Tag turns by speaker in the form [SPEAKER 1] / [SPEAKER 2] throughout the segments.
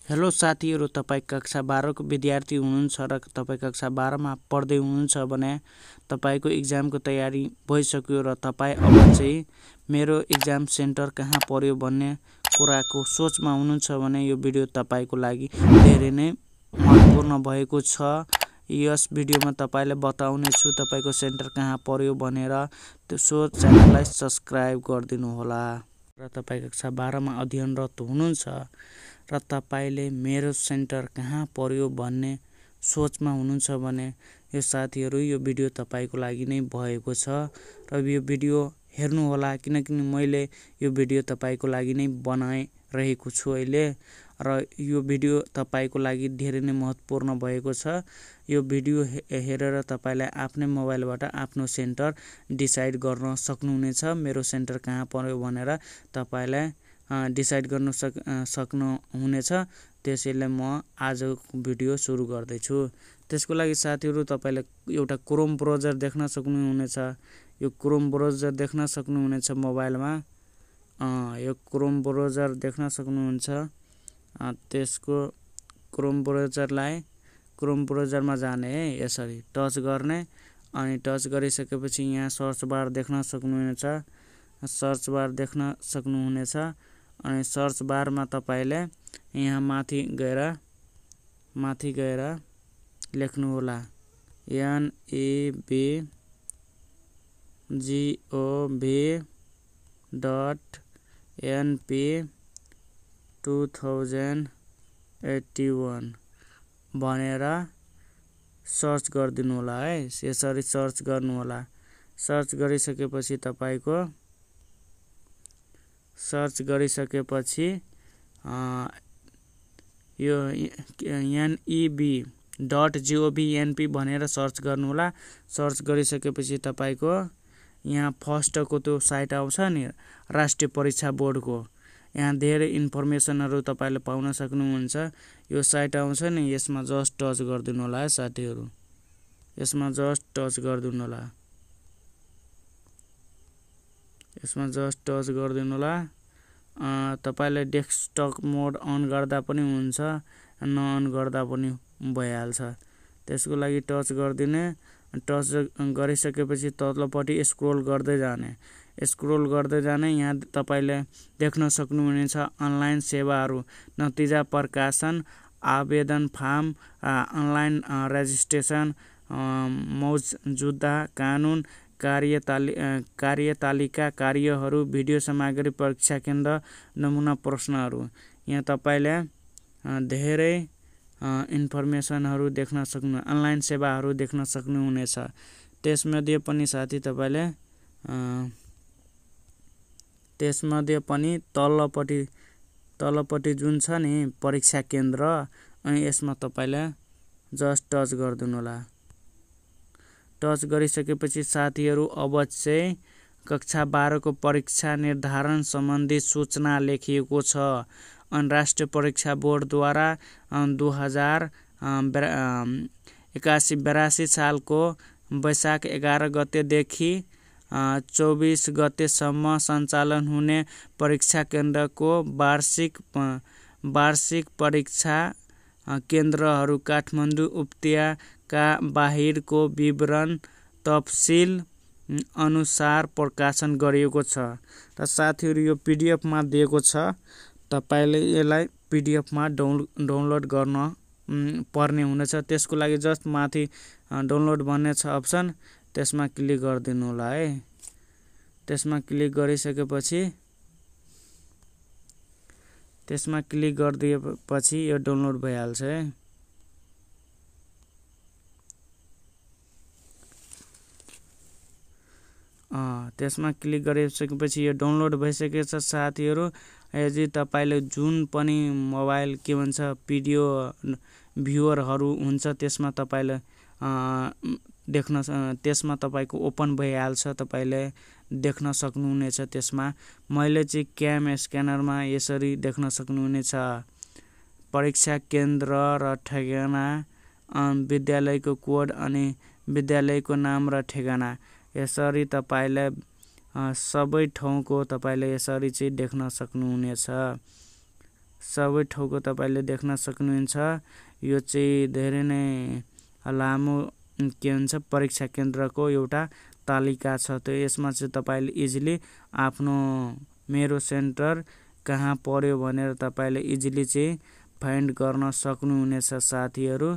[SPEAKER 1] Hello साथीहरु, तपाई कक्षा 12 को विद्यार्थी हुनुहुन्छ र तपाई कक्षा 12 मा पढ्दै हुनुहुन्छ भने तपाईको एक्जामको तयारी भइसक्यो र तपाई अब चाहिँ मेरो एक्जाम सेन्टर कहाँ पर्यो भन्ने कुराको सोचमा हुनुहुन्छ भने यो भिडियो तपाईको लागि धेरै नै महत्त्वपूर्ण भएको छ। यस भिडियोमा तपाईलाई बताउने छु तपाईको सेन्टर कहाँ पर्यो भनेर। सो च्यानललाई सब्स्क्राइब गरिदिनु होला र तपाई कक्षा 12 मा अध्ययनरत हुनुहुन्छ र तपाईले मेरो सेन्टर कहाँ पर्यो भन्ने सोचमा हुनुहुन्छ भने यो साथीहरु यो भिडियो तपाईको लागि नै भएको छ र यो भिडियो हेर्नु होला, किनकि मैले यो भिडियो तपाईको लागि नै बनाइरहेको छु अहिले र यो भिडियो तपाईको लागि धेरै नै महत्त्वपूर्ण भएको छ। यो भिडियो हेरेर तपाईलाई आफ्नै मोबाइलबाट आफ्नो सेन्टर डिसाइड गर्न सक्नुहुनेछ। मेरो सेन्टर कहाँ पर्यो भनेर तपाईलाई डिसाइड गर्न सक्नुहुनेछ। त्यसैले म आजको भिडियो सुरु गर्दै छु। त्यसको लागि साथीहरु तपाईले एउटा क्रोम ब्राउजर देख्न सक्नुहुनेछ। यो क्रोम ब्राउजर देख्न सक्नुहुनेछ मोबाइलमा। यो क्रोम ब्राउजर देख्न सक्नुहुन्छ। त्यसको क्रोम ब्राउजरमा जाने है, यसरी टच गर्ने अनि टच गरिसकेपछि यहाँ सर्च बार देख्न सक्नुहुनेछ। सर्च बार देख्न सक्नुहुनेछ अनि सर्च बारमा तपाईले यहाँ माथि गएर लेख्नु होला NEBGOV.NP2081 भनेर सर्च गरिदिनु होला है। यसरी सर्च गर्नु होला। सर्च गरिसकेपछि तपाईको यो NEB.GOV.NP भनेर सर्च गर्नु होला। सर्च गरिसकेपछि तपाईको यहाँ फर्स्टको त्यो साइट आउँछ नि, राष्ट्रिय परीक्षा बोर्डको। यहाँ धेरै इन्फर्मेसनहरु तपाईले पाउन सक्नुहुन्छ। यो साइट आउँछ नि, यसमा जस्ट टच गरिदिनु होला है साथीहरु। यसमा जस्ट टच गरिदिनु होला। यसमा जस्ट टच गरिदिनु होला। तपाईले डेस्कटप मोड अन गर्दा पनि हुन्छ, नअन गर्दा पनि भइहाल्छ। त्यसको लागि टच गरिदिने। टच गरिसकेपछि तल्लोपट्टि स्क्रोल गर्दै जाने। यहाँ तपाईले देख्न सक्नुहुनेछ अनलाइन सेवाहरू, नतिजा प्रकाशन, आवेदन फार्म, अनलाइन रेजिस्ट्रेसन, मौजुदा कानुन, कार्यतालिका, कार्यहरू, भिडियो सामग्री, परीक्षा केन्द्र, नमुना प्रश्नहरू। यहाँ तपाईले धेरै इन्फर्मेसनहरु देख्न सक्नु, अनलाइन सेवाहरू देख्न सक्नुहुनेछ। त्यसमध्ये पनि साथी तपाईले तल्लोपट्टि जुन छ नि परीक्षा केन्द्र, अनि यसमा तपाईले जस्ट टच गरिदिनु होला। टच गरिसकेपछि साथीहरु अब चाहिँ कक्षा 12 को परीक्षा निर्धारण सम्बन्धी सूचना लेखिएको छ। राष्ट्रिय परीक्षा बोर्डद्वारा 2081-82 सालको वैशाख 11 गतेदेखि 24 गतेसम्म सञ्चालन हुने परीक्षा केन्द्रको वार्षिक परीक्षा केन्द्रहरू काठमाडौँ उपत्यका बाहिरको विवरण तफसिल अनुसार प्रकाशन गरिएको छ। र साथीहरु यो पीडीएफ मा दिएको छ। तपाईले यसलाई पीडीएफ मा डाउनलोड गर्न पर्ने हुनेछ। त्यसको लागि जस्ट माथि डाउनलोड भन्ने छ अप्सन, त्यसमा क्लिक गरिदिनु होला है। त्यसमा क्लिक गरिदिएपछि यो डाउनलोड भइहाल्छ है। त्यसमा क्लिक गरिसकेपछि यो डाउनलोड भइसकेको छ साथीहरु। यदि तपाईले जुन पनि मोबाइल के भन्छ भिडियो भ्युअरहरु हुन्छ त्यसमा तपाईले त्यसमा तपाईको ओपन भइहाल्छ, तपाईले देख्न सक्नुहुनेछ। त्यसमा मैले चाहिँ क्याम स्क्यानरमा यसरी देख्न सक्नुहुनेछ। परीक्षा केन्द्र र ठेगाना, विद्यालयको कोड अनि विद्यालयको नाम र ठेगाना, यसरी तपाईले सबै ठाउँको तपाईले यसरी चाहिँ देख्न सक्नुहुनेछ। सबै ठाउँको तपाईले देख्न सक्नुहुन्छ। यो चाहिँ धेरै नै लामो के भन्छ परीक्षा केन्द्रको एउटा तालिका छ। त्यो यसमा चाहिँ तपाईले इजिली आफ्नो मेरो सेन्टर कहाँ पर्यो भनेर तपाईले इजिली चाहिँ फाइन्ड गर्न सक्नुहुनेछ साथीहरू।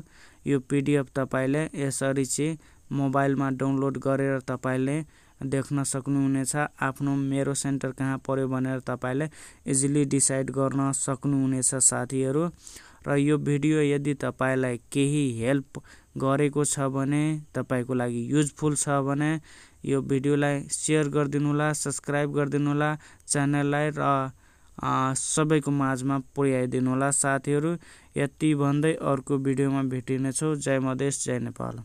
[SPEAKER 1] यो पीडीएफ तपाईले यसरी चाहिँ मोबाइलमा डाउनलोड गरेर तपाईले देख्न सक्नुहुनेछ। आफ्नो मेरो सेन्टर कहाँ पर्यो भनेर तपाईले इजिली डिसाइड गर्न सक्नुहुनेछ साथीहरू। र यो भिडियो यदि तपाईलाई केही हेल्प गरेको छ भने, तपाईको लागि युजफुल छ भने यो भिडियोलाई शेयर गरिदिनु होला, सब्स्क्राइब गरिदिनु होला च्यानललाई र सबैको माझमा पुर्याइदिनु होला साथीहरू। यति भन्दै अर्को भिडियोमा भेटिनेछौँ। जय मधेस, जय नेपाल।